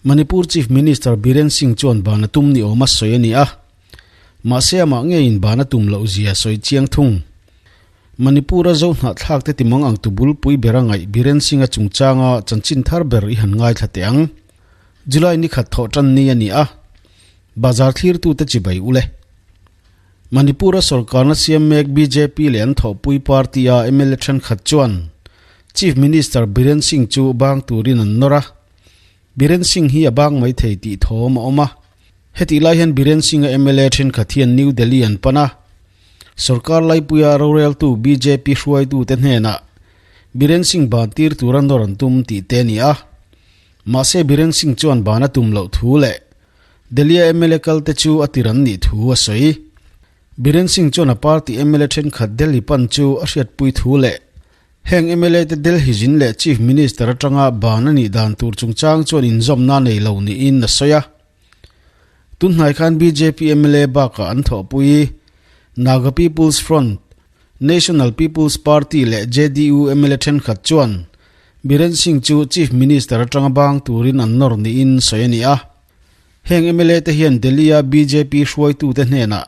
Manipur Chief Minister Biren Singh chuan ban a tum ni awma sawi a ni a, mahse amah ngeiin ban a tum loh zia sawi chiang thung. Manipur-a zo hnahthlak te timang ang tu bulpui ber a ngaih Biren Singh-a chungchanga chanchin thar ber i han ngaithla teh ang. July ni khat thawh tan ni a ni a, bazar thlirtute chibai ule. Manipur-a sorkarna siam mek bjp leh an thawhpui party-a mla thenkhat chuan Chief Minister Biren Singh chu bang turin an nawr a. Biren Singh hi a bang mai thei tih thawm a awm a. Hetih lai hian Biren Singh-a mla thenkhat hian New Delhi an pan a. Sorkar laipuia roreltu bjp hruaitute hnenah Biren Singh ban tir tura nawr an tum tih te a ni a. Mahse Biren Singh chuan ban a tum loh thu leh Delhi-a mla kalte chu a tir an nih thu a sawi. Biren Singh chuan a party mla thenkhat Delhi pan chu a hriatpui thu leh heng mla te Delhi zin leh Chief Minister atanga ban a nih dan tur chungchang chuan inzawmna nei lo niin a sawi a. Tunhnai khan bjp mla bakah an thawhpui Naga People's Front, National People's Party leh JDU mla thenkhat chuan Biren Singh chu Chief Minister atanga bang turin an nawr niin sawi a ni a. Heng mla te hian Delhi-a bjp hruaitute hnenah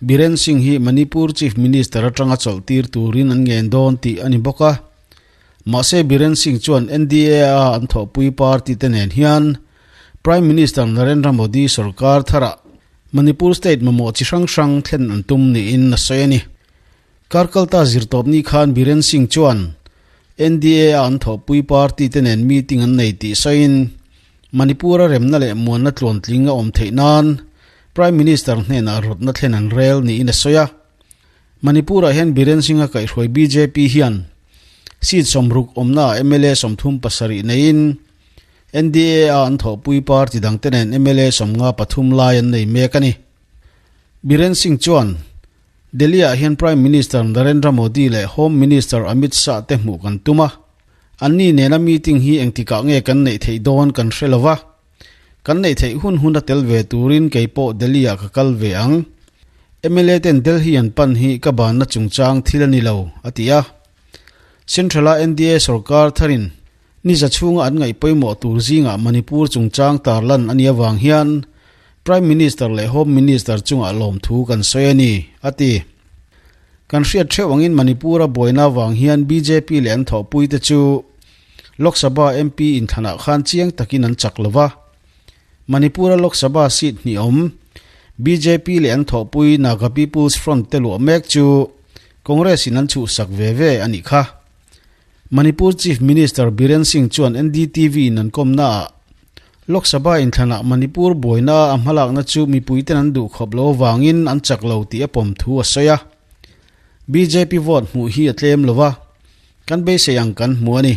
Biren Singh hi Manipur Chief Minister atanga chawlh tir turin an ngen dawn tih a ni bawk a. Mahse Biren Singh chuan NDA-a an thawhpui party te nen hian Prime Minister Narendra Modi sorkar tharah Manipur state mamawh chi hrang hrang thlen an tum niin a sawi a ni. Karkalta zirtawpni khan Biren Singh chuan NDA-a an thawhpui party te nen meeting an nei tih sawiin Manipur-a remna leh muanna tluantling a awm theih nan Prime Minister hnenah rawtna thlen an rel niin a sawi a. Manipur-ah hian Biren Singh-a kaihhruai bjp hian seat 60 awmnaah mla 37 neiin NDA-a an thawhpui party dangte nen mla 53 lai an nei mek a ni. Biren Singh chuan Delhi-ah hian Prime Minister Narendra Modi leh Home Minister Amit Shah te hmuh kan tum a, anni nena meeting hi engtikah nge kan neih theih dawn kan hre lo va, kan neih theih hun hun a tel ve turin kei pawh Delhi-ah ka kal ve ang. Mla ten Delhi an pan hi ka banna chungchang thil a ni lo, a ti a. Central-a NDA sorkar tharin Ni za chhunga an ngaih pawimawh tur zingah Manipur chungchang tarlan a nih avang hian Prime Minister leh Home Minister chungah lawmthu kan sawi a ni, a ti. Kan hriat theuh angin Manipur-a buaina avang hian bjp leh an thawhpuite chu Lok Sabha MP inthlanah khan chiang takin an chak lo va. Manipur-a Lok Sabha seat hnih awm bjp leh an thawhpui Naga People's Front te luah mek chu Congress-in an chhuhsak ve ve a nih kha. Manipur Chief Minister Biren Singh chuan NDTV in an kawmnaah Lok Sabha inthlanah Manipur buaina a hmalakna chu mipuiten an duh khawp lo avangin an chak lo tih a pawm thu a sawi a. Bjp vote hmuh hi a tlem lo va, kan beisei ang kan hmu a ni.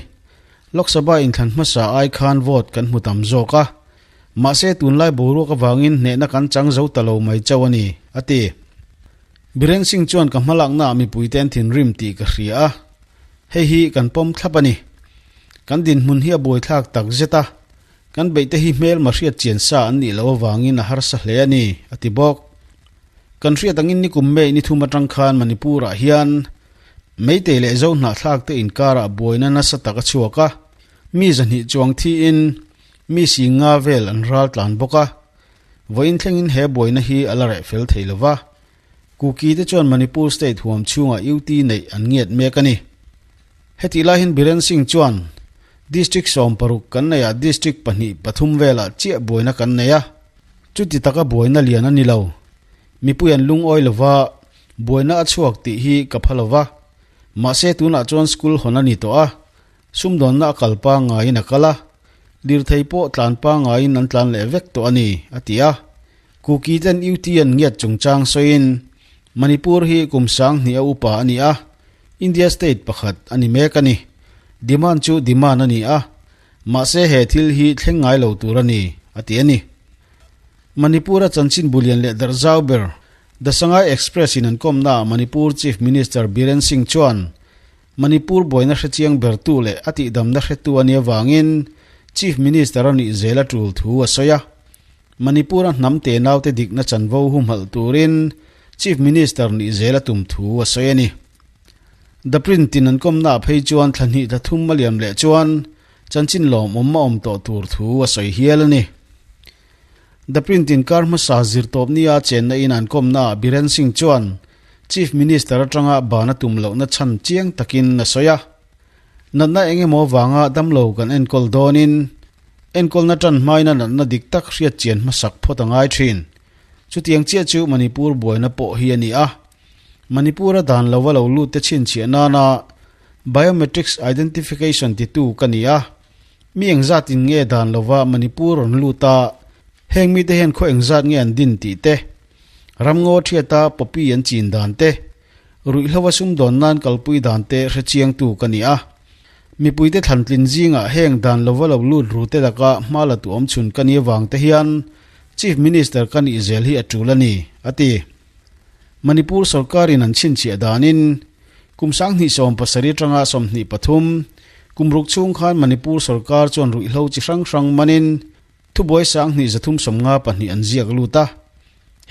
Lok Sabha inthlan hmasa ai khan vote kan hmu tam zawk a, mahse tunlai boruak avangin hnehna kan chang zo ta lo mai chauh a ni, a ti. Biren Singh chuan ka hmalaknaah mipuite an thinrim tih ka hria a, hei hi kan pawm thlap a ni. Kan dinhmun hi a buaithlak tak zet a, kan beihte hi hmelma hriat chian sa an nih loh avangin a harsa hle a ni, a ti bawk. Kan hriat angin nikum May ni thum atang khan Manipur-ah hian Meitei leh Zo hnahthlakte inkarah buaina nasa tak a chhuak a, mi zahnih chuang thiin mi singa vel an ral tlan bawk a. Vawiin thlengin he buaina hi a la reh fel thei lo va, Kuki te chuan Manipur state huam chhungah UT neih an ngiat mek a ni. Hetih lai hian Biren Singh chuan, District 16 kan neihah district pahnih pathum velah chiah buaina kan nei a, chuti taka buaina lian a ni lo. Mipui an lungawi lo va, buaina a chhuak tih hi ka pha lo va. Mahse tunah chuan school hawn a ni tawh a, sumdawnna a kal pangaiin a kal a, Lirthei pawh tlan pangaiin an tlan leh vek tawh a ni, a ti a. Kuki ten UT an ngiat chungchang sawiin, Manipur hi kum 2000 a upa a ni a, India state pakhat a ni mek a ni. Demand chu demand a ni a, mahse he thil hi thleng ngai lo tur a ni, a ti a ni. Manipur-a chanchin bulian leh darh zau ber, The Sangai Express in an kawmnaah Manipur Chief Minister Biren Singh chuan, Manipur buaina hrechiang bertu leh a tihdamna hretu a nih avangin Chief Minister a nih zel a tul thu a sawi a. Manipur-a hnam tenaute dikna chanvo humhalh turin Chief Minister nih zel a tum thu a sawi a ni. The Print tin an kawmnaah phei chuan thla hnih thla thum a liam leh chuan chanchin lawmawm a awm tawh tur thu a sawi hial a ni. The Print in kar hmasa zirtawp nia chenna in an kawmnaah Biren Singh chuan Chief Minister atanga ban a tum lohna chhan chiang takin a sawi a. Natna eng emaw vanga damlo kan enkawl dawnin enkawlna tan hmaina natna dik tak hriat chian hmasak phawt a ngai thin. Chutiang chiah chu Manipur buaina pawh hi a ni a. Manipur-a dan lova lo lut te chhinchhiah nana Biometrics Identification titu ka ni a. Mi engzatin nge dan lova Manipur rawn lut a, heng mite hian khaw engzat nge an din tih te, ramngaw thiata poppy an chin dan te, ruihhlo a sumdawn nan kalpui dan te hre chiangtu ka ni a. Mipuite thlantlin zingah heng dan lova lo lut ru te laka hma la tu awm chhun ka ni avang te hian Chief Minister ka nih zel hi a tul a ni, a ti. Manipur sorkarin an chhinchhiah danin kum 2017 atanga 23 kum ruk chhung khan Manipur sorkar chuan ruihhlo chi hrang hrang manin thubuai 2352 an ziak lut a.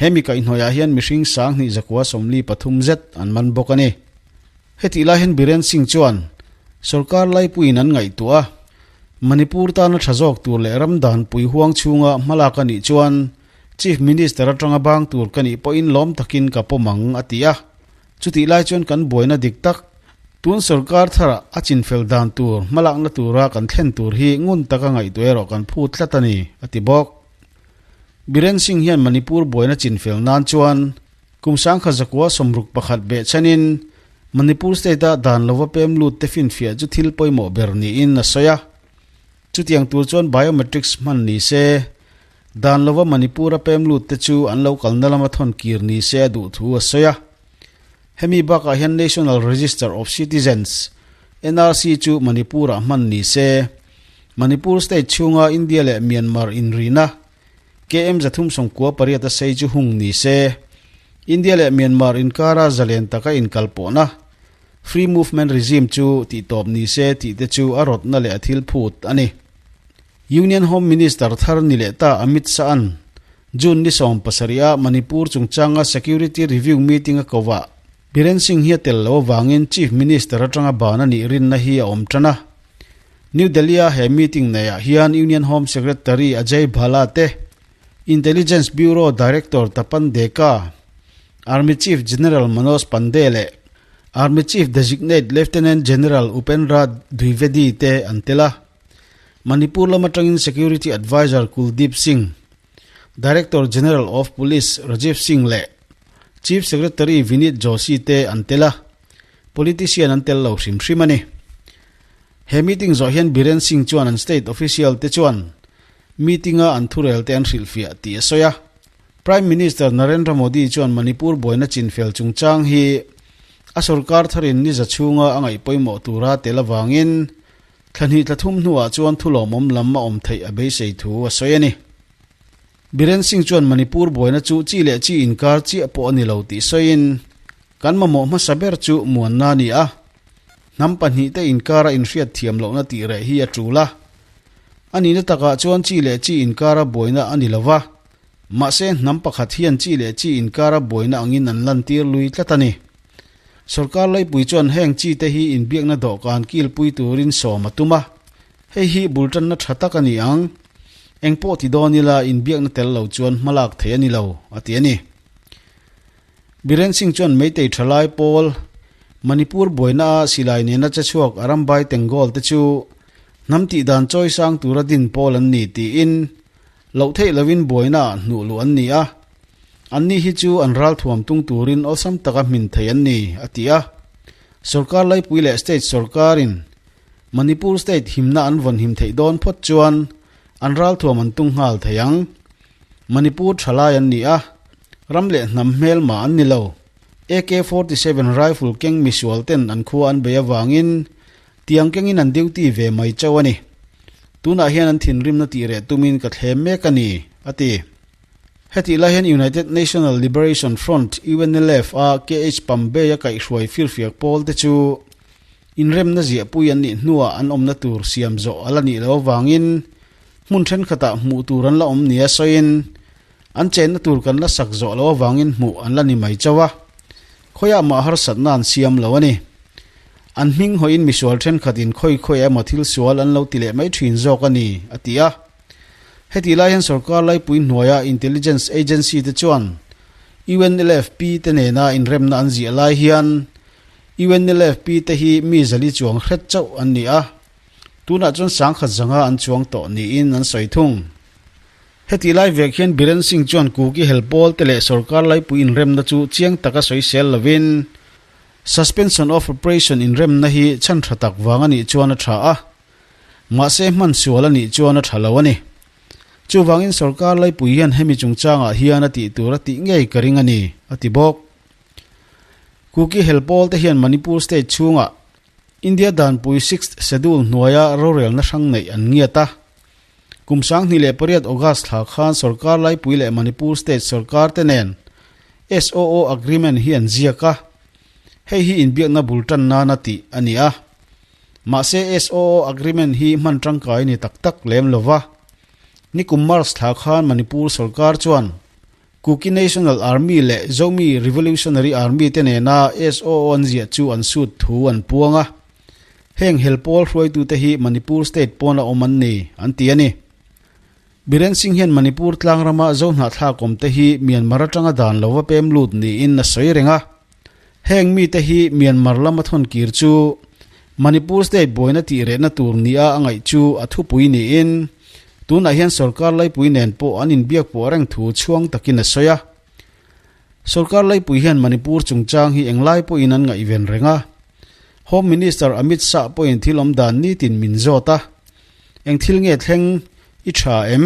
Hemi kaihhnawihah hian mihring 2143 zet an man bawk a ni. Hetih lai hian Biren Singh chuan sorkar laipuiin an ngaihtuah a, Manipur tana tha zawk tur leh ram danpui huang chhunga hmalak a nih chuan Chief Minister atanga bang tur ka nih pawhin lawm takin ka pawm ang, a ti a. Chutih lai chuan kan buaina dik tak, tun sorkar tharah a chinfel dan tur hmalakna tura kan thlen tur hi ngun taka ngaihtuah erawh kan phut tlat a ni, a ti bawk. Biren Singh hian Manipur buaina chinfel nan chuan kum 1961 behchhanin Manipur state-a dan lova pem lut te finfiah chu thil pawimawh ber niin a sawi a. Chutiang tur chuan biometrics hman ni se, dan lova Manipur-a pem lut te chu an lo kalna lama thawn kir ni se a duh thu a sawi a. Hemi bakah hian National Register of Citizens, NRC, chu Manipur-ah hman ni se, Manipur state chhunga India leh Myanmar inrina KM 398 a sei chu hung ni se, India leh Myanmar inkara zalen taka inkalpawhna, Free Movement Regime, chu tihtawp ni se tih te chu a rawtna leh a thil phut a ni. Union Home Minister thar ni leh ta Amit Shah-a'n June ni 17 a Manipur chungchanga Security Review Meeting a kovah Biren Singh hi a tel lo avangin Chief Minister atanga ban a nih rinna hi a awm tan a. New Delhi-a he meeting neihah hian Union Home Secretary Ajay Bhalla te, Intelligence Bureau Director Tapan Deka, Army Chief General Manoj Pande leh Army Chief Designate Lieutenant General Upendra Dwivedi te an tel a. Manipur lam atangin Security Adviser Kuldeep Singh, Director General of Police Rajiv Singh leh Chief Secretary Vinit Joshi te an tel a, politician an tel lo hrim hrim a ni. He meeting zawh hian Biren Singh chuan an state official te chuan meeting-a an thurel te an hrilhfiah tih a sawi a. Prime Minister Narendra Modi chuan Manipur buaina chinfel chungchang hi a sorkar tharin ni za chhunga a ngaih pawimawh tura tel avangin thla hnih thla thum hnuah chuan thulawmawm lam a awm theih a beisei thu a sawi a ni. Biren Singh chuan Manipur buaina chu chi leh chi inkar chiah pawh a ni lo tih sawiin kan mamawh hmasa ber chu muanna a ni a, hnam pahnihte inkara inhriat thiam lohna tih reh hi a tul a. A nihna takah chuan chi leh chi inkara buaina a ni lo va, mahse hnam pakhat hian chi leh chi inkara buaina angin an lantir lui tlat a ni. Sorkar laipui chuan heng chi te hi inbiakna dawhkan kilpui turin sawm a tum a, hei hi bul tanna tha tak a ni ang. Eng pawh ti dawn ila inbiakna tel lo chuan hmalak thei a ni lo, a ti a ni. Biren Singh chuan Meitei thalai pawl Manipur buaina a silai nena che chhuak Arambai Tenggol te chu hnam tih dan chawi sang tura din pawl an ni tiin loh theih lovin buaina ah hnuh luh an ni a, anni hi chu an ralthuam tung turin awlsam taka hmin thei an ni, a ti a. Sorkar laipui leh state sorkarin Manipur state himna an vawn him theih dawn phawt chuan an ralthuam an tung nghal thei ang. Manipur thalai an ni a, ram leh hnam hmelma an ni lo. AK-47 rifle keng misual ten an khua an bei avangin tiang kengin an duty ve mai chauh a ni. Tunah hian an thinrimna tih reh tumin ka thlem mek a ni, a ti. Hetih lai hian United National Liberation Front, UNLF, a KH Pambei a kaihhruai firfiak pawl te chu inremna ziahpui an nih hnuah an awmna tur siam zawh a la nih loh avangin hmun thenkhatah hmuh tur an la awm nia sawiin an chenna tur kan la sak zawh loh avangin hmuh an la ni mai chauh a, khawiah mah harsatna an siam lo a ni. An hming hawiin misual thenkhatin khawi khawi emaw thil sual an lo ti leh mai thin zawk a ni, a ti a. Hetih lai hian sorkar laipui hnuaia intelligence agency te chuan UNLFP te nena inremna an ziah lai hian UNLFP te hi mi zali chuang hret chauh an ni a, tunah chuan sangkhat zanga an chuang tawh niin an sawi thung. Hetih lai vek hian Biren Singh chuan Kuki helpawl te leh sorkar laipui inremna chu chiang taka sawisel lovin Suspension of Operation inremna hi chhan tha tak vang a nih chuan a tha a, mahse hman sual a nih chuan a tha lo a ni. Chuvangin sorkar laipui hian hemi chungchangah hian a tih tur a tih ngei ka ring a ni, a ti bawk. Kuki helpawl te hian Manipur state chhungah India danpui Sixth Schedule hnuaia rorelna hrang neih an ngiat a. Kum 2008 August thla khan sorkar laipui leh Manipur state sorkar te nen SOO agreement hi an ziak a, hei hi inbiakna bul tan nana tih a ni a. Mahse SOO agreement hi hman tangkai ni tak tak lem lova. Nikum March thla khan Manipur sorkar chuan Kuki National Army leh Zomi Revolutionary Army te nena SOO an ziah chu an sut thu an puang a. Heng hel pawl hruaitute hi Manipur state pawna awm an ni, an ti a ni. Biren Singh hian Manipur tlangrama Zo hnahthlak awmte hi Myanmar atanga dan lova pem lut niin a sawi reng a. Heng mite hi Myanmar lama thawn kir chu Manipur state buaina tih rehna tur nia a ngaih chu a thupui niin tunah hian sorkar laipui nen pawh an inbiak pawh reng thu chhuang takin a sawi a. Sorkar laipui hian Manipur chungchang hi englai pawhin an ngaihven reng a. Home Minister Amit Shah pawhin thil awm dan nitin min zawt a. Eng thil nge thleng i tha em?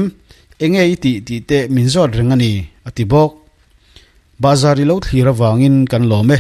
Enge i tih tih te min zawt reng a ni, a ti bawk. Bahzar i lo thlir avangin kan lawm e.